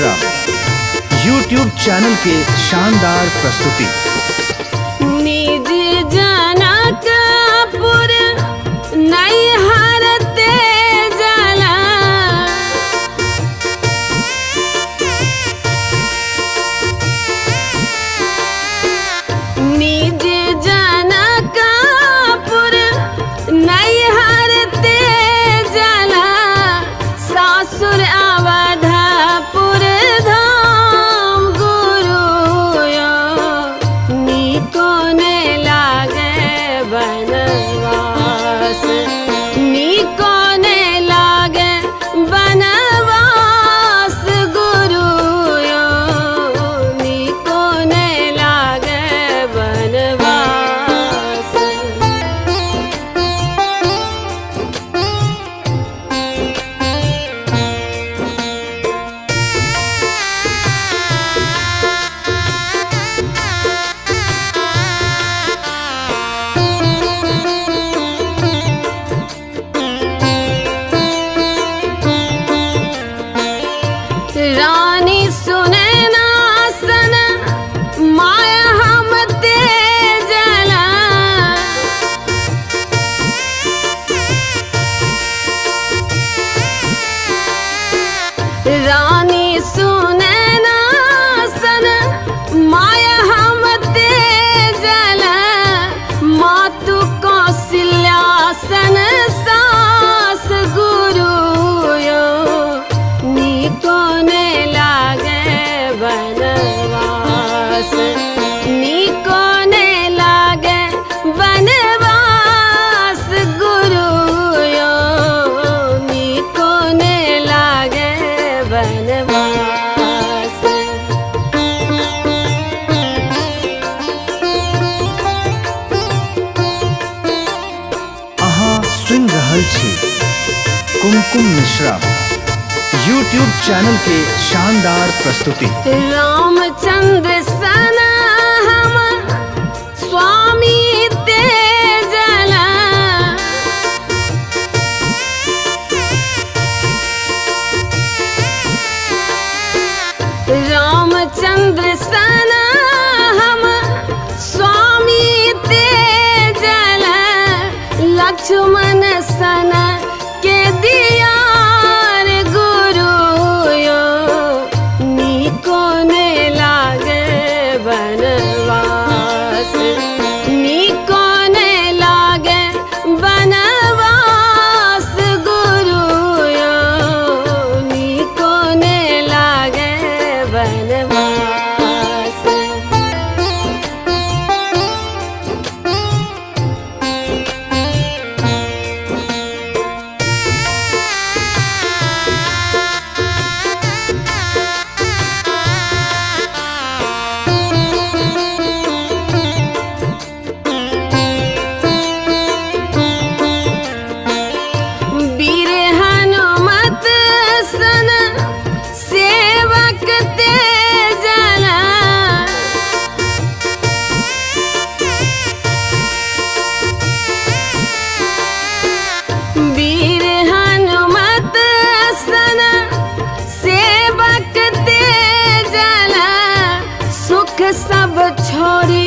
Mishra YouTube channel के शानदार प्रस्तुति। निज जनकपुर नैहर तेजला, निज जनकपुर नैहर तेजला, सासुर अवधपुर धाम गुरु यो नीको ने लागे बनवास, नीको ने लागे बनवास गुरु यो नीको ने लागे बनवास। रानी सुनैना सन माया हम तेजला, रानी सुनैना सन माया हम तेजला, मातु कौशल्यासन सास गुरु यो नीको ने लागे बनवास, नीको ने लागे बनवास गुरु यो नीको ने लागे बनवास। अहाँ सुनि रहल छी कुमकुम मिश्रा यूट्यूब चैनल के शानदार प्रस्तुति। रामचंद्र सन हम स्वामी तेजला, रामचंद्र सन हम स्वामी तेजला, लक्ष्मण सन के दियार गुरु यो नीको ने लागे बनवास, नीको ने लागे बनवास गुरु यो नीको ने लागे बनवास। वीर हनुमत सन सेवक तेजला, वीर हनुमत सन सेवक तेजला, सुख सब छोड़ी।